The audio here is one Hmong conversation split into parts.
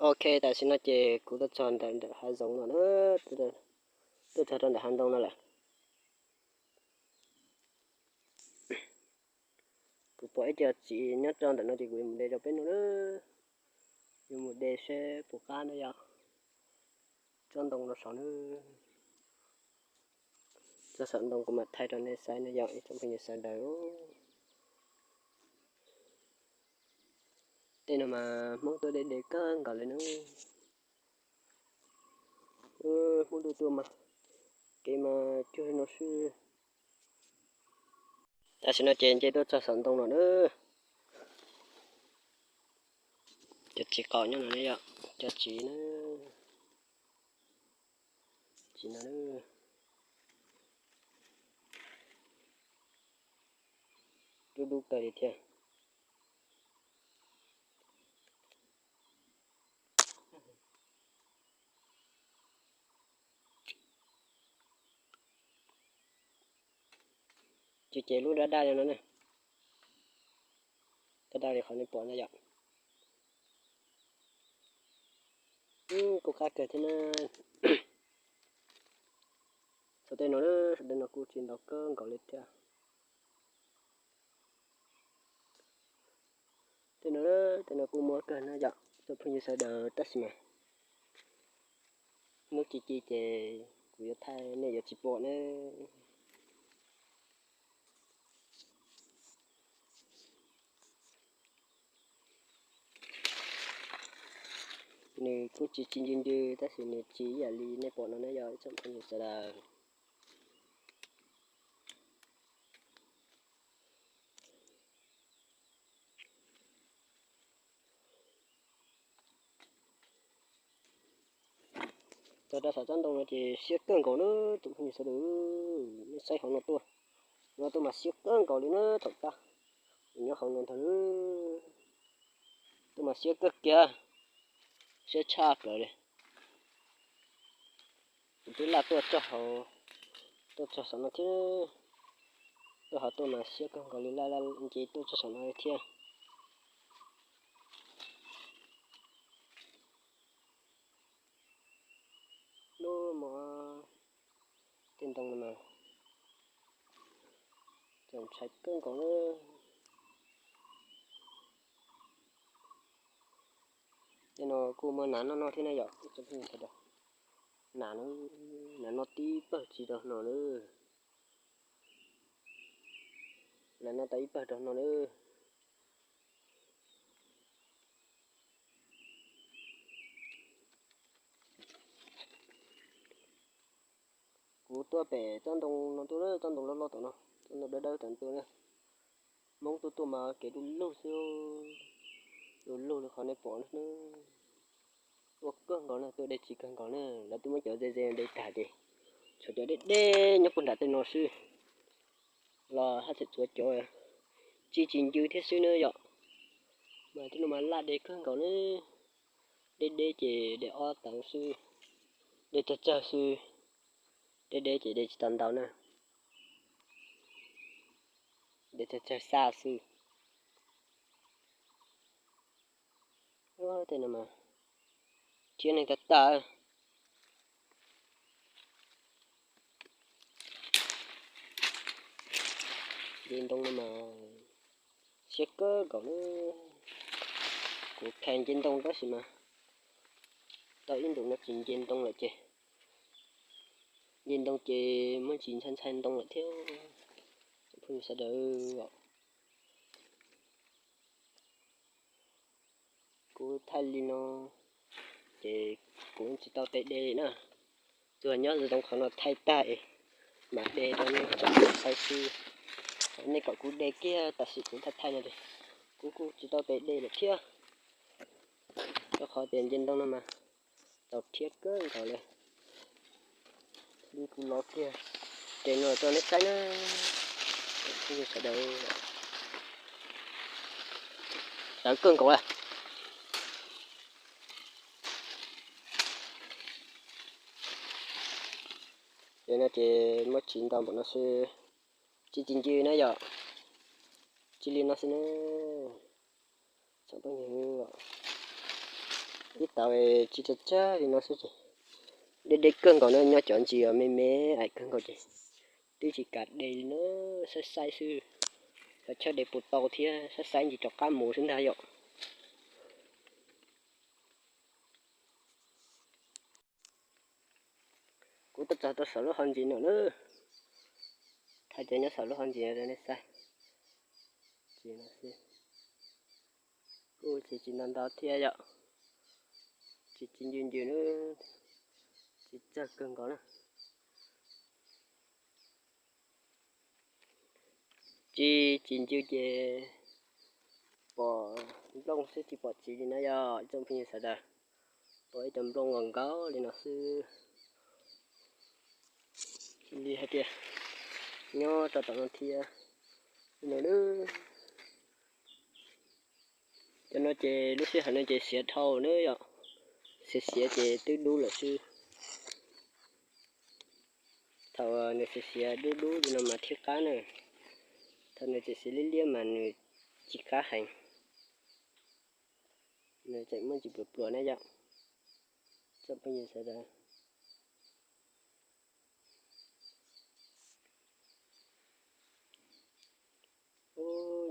Ok, tam sim no ces kuv tuaj txog ntawm hav zoov no na, tuaj txog rau ntawm hav ntoo no lawm. Kuv pom ib co txiv nyob rau ntawm no ces kuv yuav mus de rau peb no na. Yuav mus de seb puas qab na yom. Tsob ntoo no saud na. Tsob saum ntoo kuv mam thaij rau nej saib na yom ib tsoom phooj ywg sawv daws. Tej no mas Hmoob tuaj de de kawg nkaus li na. Hmoob tuaj tuaj mas kev mas cuag no xwb. Tam sim no ces nce tuaj txog saum ntoo no na. Cov txiv qaum nyob no ne yom, cov txiv na, txiv no na, dub dub kawg li thiab. Ces ces lub daj daj li no ne, daj daj li qhov nej pom na yom. Kuj qab kawg thiab na. Saum tej no, saum tej no kuj tsis ntau kawg nkaus li thiab. Tej no, tej no kuj muaj kawg na yom tsoom phooj ywg sawv daws tab sis mas hnub ci ci ces kuv yuav thaij nej yuav tsis pom na. Nws kuj tsis ci ncw ncw tab sis nws ci ib yam li nej pom no na yom ib tsoom phooj ywg sawv daws. Txog rau saum tsob ntoo no ces siab kawg nkaus na tsoom phooj ywg sawv daws. Nej saib hauv no tuaj, no tuaj mas siab kawg nkaus li na thaum tab, nyob hauv no ntag. Tuaj mas siab kawg kiag, siab tshaj plaws li. Kuv twb laj tuaj txog hauv, tuaj txog saum no thiab. Tuaj hauv tuaj mas siab kawg nkaus li, laj laj nce tuaj txog saum no thiab. Lub mo tej ntoo no mas txaus ntshai kawg nkaus na. Tej no kuj muaj nas noj noj thiab na yom. Nas, nas noj tib pawg tsis rau no na. Nas noj tau ib pawg rau no na. Kuv tuaj pem tsob ntoo no tuaj, tsob ntoo loj loj tom no, tsob ntoo dawb dawb tom no tuaj na. Hmoob tuaj tuaj mas kev du lug xwb, du lug li qhov nej pom na. Tuaj kawg nkaus na, tuaj deb tsis kawg nkaus na, lawv twb muab cov ze ze de tag ces tshuav cov deb deb nyob puag nram tej no xwb. Los haj tseem tshuav cov ci ci ncw thiab xwb na yom. Mas tej no mas laj deb kawg nkaus na, deb deb ces de ob tawv xwb, de tsawg tsawg xwb, deb deb ces de tsis tau ntau na, de tsawg tsawg xa xwb. Tej no mas thiab neeg tag tag. Nce ntoo no mas siab kawg nkaus na. Kuv khaws nce ntoo tab sis mas tau ib ntus no tsis nce ntoo lawm ces, nce ntoo ces muaj ntsis ntshai ntshai ntoo lawm thiab. Phooj ywg sawv daws, kuv thaij li no ces kuv tsis tau tes de li na. Tsuas nyob zoo qhov no thaij tag es mam de rau nej saib xwb. Nej kom kuv de kiag tam sim kuv thaij thaij no es kuv kuj tsis tau tes de lawm thiab. Rau qhov tias nce ntoo no mas txaus thiab kawg nkaus li. Li kuv lov kiag ces no rau nej saib na. Sawv daws, txawv kawg nkaus li. Ces no ces muab tsiv ntau npaum no xwb, ci ci ncw na yom. Ci li no xwb na. Tsoom phooj ywg, Ib tau tsis tsawg tsawg li no xwb ces deb deb kawg nkaus na, nyob cov ntsis me me ais kawg nkaus ces twb tsis kam de li na, saib saib xwb. Xyov chawj de puas tau thiab, saib saib ntsis rov qab mus xwb ntag yom. Kuv tuaj txog rau saum lub hauv ntsis no na, thaum cov nyob saum lub hauv ntsis rau nej saib. Ces no xwb, kuj tsis tsis ntau ntau thiab yom, tsis tsis ncw ncw na, tsis tsawg kawg nkaus na. Tsis tsis ncw ces pom nplooj xwb tsis pom txiv li na yom ib tsoom phooj ywg sawv daws. Pom ib co nplooj nkaus nkaus li no xwb. Li hais tias nyob rau tom no thiab no. Cov no ces lub sij hawm no ces xiav dhau na yom, xiav xiav ces twb dub lawm xwb. Thaum nws xiav xiav dub dub li no mas thiaj qab na, thaum nws tseem xiav liab liab mas nws tsis qab heev. Nws tseem muaj ntsis pluas pluas na yom, tsoom phooj ywg sawv daws.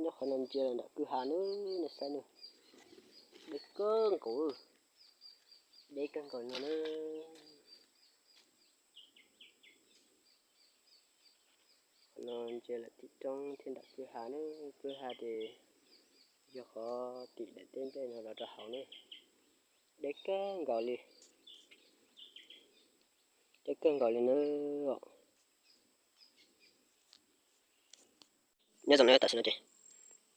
Nyob qhov no ntsia los nram kwj ha na, nej saib na, deb kawg nkaus, deb kawg nkaus no na. Qhov no ntsia lawm tim roob thiab nram kwj ha na, kwj ha ces yog qhov tim daim teb nplej no los rau hauv ne. Deb kawg nkaus li, deb kawg nkaus li na. Nyob zoo na, tam sim no ces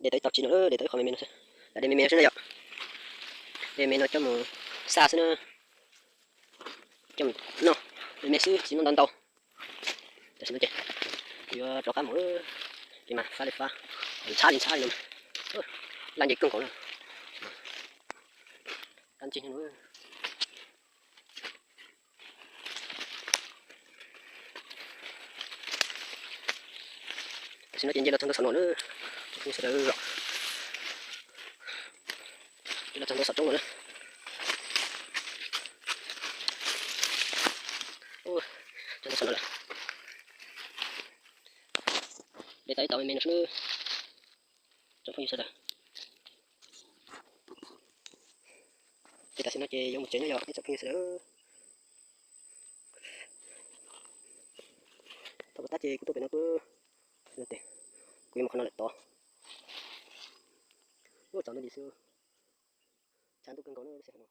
de tau ib tau tsis no, de tau ib qho me me no xwb, lam de me me no xwb na yom. De me no coj mus xa xwb na, coj mus noj me me xwb tsis noj ntau ntau. Tam sim no ces kuv yuav rov qab mus, ces mas fab li fab, ntxhab li ntxhab li no, laj nce kawg nkaus na. Qab ntseg no. Tam sim no ces nce los txog ntua saum no na, sawv daws, nce los txog ntua saum roob no na. Txog ntua saum no lawm. De tau ib tau me me no xwb na, tsoom phooj ywg sawv daws. Ces tam sim no ces yuav mus tsev no yom ib tsoom phooj ywg sawv daws. Thaum tab ces kuv tuaj pem no pw, kuv yuav mus qhov no lawm tod. Ub, tsaus ntuj li xwb, tshav ntuj kawg nkaus na lub sij hawm no.